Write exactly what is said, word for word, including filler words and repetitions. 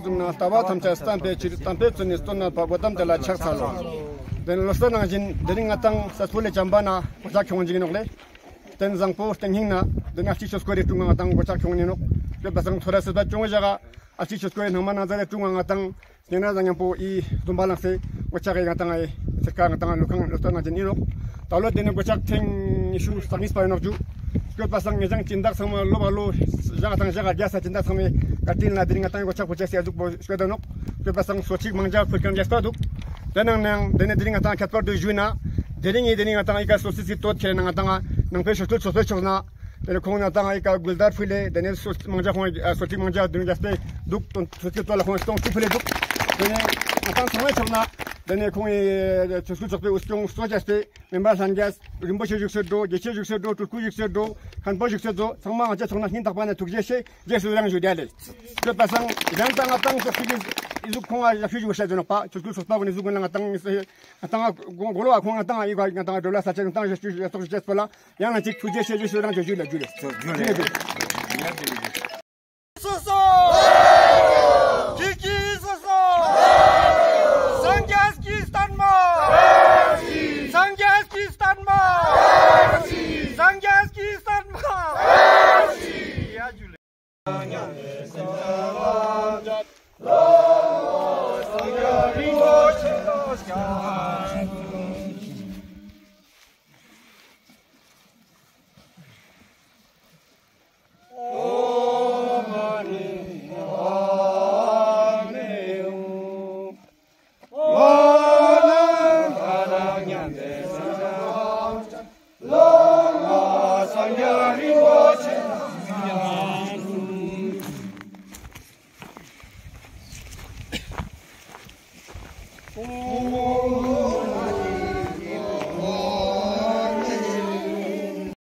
ཟུམ་ན་ལྟ་བ་ཐམས་ཅད་བསྟན་པའི་ཕྱིར། བསྟན་པའི་ཚུལ་ནི་སྟོན་ན་འཕགས་པ་དམ་དེ་ལ་ཕྱག་འཚལ་ལོ། དེ་ནེ་ལོ་གསར་ནང་བཞིན་དེ་རིང་ང་ཏང་ས་སྤོ་ལེ་བྱམས་པ་ན་གོ་ཆག་ཁྱོང་ཞིག་ནོག་ལེ། རྟེན་བཟང་པོ་རྟེན་སྙིང་ན་དེ་ནེ་ཨ་ཅི་ཆོས་སྐོར་རེ་ཀྲུང་ང་ཏང་གོ་ཆག་ཁྱོང་ནི་ནོག། སྐྱོད་པ་སང་ཐོ་རེ་སི་པ་ཅུང་ཞག་ཨ་ཅི་ཆོས་སྐོར་རེ་ནང་མ་ནང་ཟ་རེ་ཀྲུང་ང་ཏང་སྙིང་ན་ཟང་ཉམ་པོ་ཨི་སྡོམ་པ་ལངས་སེ་གོ་ཆག་གི་ང་ཏང་ཨི་ཚེར་ཁ་ང་ཏང་ལོ་ཁང་ལོ་ལྟར་ནང་བཞིན་ཨིན་ནོག། ད་ལོ་དེ་ནེ་གོ་ཆག་ཐེངས་ཉི་ཤུ་རྩ་གཉིས་པ་ཨིན་ནོག་ཞུ། སྐྱོད་པ་སང་ངེ་ཅང་སྦྱིན་བདག་ཚང་མ་ལོ་བ་ལོ་ཞག་དང་ཞག་རྒྱ་ས་སྦྱིན་བདག་ཚང་མའི་བཀའ་དྲིན་ལ་དེ་རིང་ང་ཏང་གོ་ཆག་པོ་ཅེས་སི་ཨ་ཟུག་པོ་སྐྱོད་ད་ནོག། སྐྱོད་པ་སང་གསོལ་ཚིགས་མང་ཇ་ཕུལ་ཁན་རྒྱས་པ་འདུག། དེ་ནང་ནང་དེ་ནེ་དེ་རིང་ང་ཏང་ཁྱད་པར་དུ་ཞུས་ན་དེ་རིང་ངི་དེ་རིང་ང་ཏང་ཨི་ཀ་གསོལ་ཚིགས་སི་སྟོད་ཁྱེར་ན་ང་ཏང་ནང་པའི་ཞོ་སྟོད་ཚོགས་པའི་ཕྱོགས་ན་དེ་ནེ་ཁོང་ང་ཏང་ཨི་ཀ་གུལ་དར་ཕུལ་ལེ། དེ་ནེ་གསོལ་ཚིགས་མང་ཇ་ཁོང་གསོལ་ཚིགས་མང་ཇ་དུན་རྒྱས་པའི་འདུག། གསོལ་ཚིགས་སྟོད་ལ་ཁོང་སྟོང་ཚིགས་ཕུལ་ལེ་འདུག། དེ་ནེ་ང་ཏང་ཚང་མའི་ཕྱོགས་ན་དེ་ནེ་ཁོང་ངི་ཆོས་སྐུ་ཚོགས་པའི་དབུ་སྐྱོང་གཙོ་བྱས་ཏེ་མེམ་བར་ལྷན་རྒྱས་རིན་པོ་ཆེ་བཞུགས་སེ་འགྲོ། དགེ་བཤེས་བཞུགས་སེ་འགྲོ། སྤྲུལ་སྐུ་བཞུགས་སེ་འགྲོ། མཁན་པོ་བཞུགས་སེ་འགྲོ། ཚང་མ་ང་ཏང་ཚང་ན་སྙིང་ཐག་པ་ནེ་ཐུགས་རྗེ་ཆེ། རྗེས་སུ་ཡི་རང་ཞུ་རྒྱུ་ལེ། སྐྱོད་པ་སང་ཡང་ད་ང་ཏང་ཚོགས་ཞུགས་ཨི་ཟུག་ཁོང་ང་ཞབས་ཞུ་ཞུ་བ་ཤེས་ནོག་པ། ཆོས་སྐུ་ཚོགས་པ་གུན་ནི་ཟུག་གུན་ལ་ང་ཏང་ང་ཏང་གོ་ལོ་བ་ཁོང་ང་ཏང་ཨི་ག་ང་ཏང་འགྲོ་ལ་ས་ཆ་ང་ཏང་ཞབས་ཞུ་ཡ་ཐོག་ཞུ་ཅེས་པོ་ལ་ཡང་ན་ཅིག་ཐུགས་རྗེ་ཆེ། རྗེས་སུ་ཡི་རང་ཞུ་རྒྱུ་ལེ། ཞུ་ལེ། སོ་སོ། ཀི་ཀི་སོ་སོ། སངས་རྒྱས་ཀྱི་བསྟན་པ། སངས་རྒྱས་ཀྱི་བསྟན་པ། སངས་རྒྱས་ཀྱི་བསྟན་པ།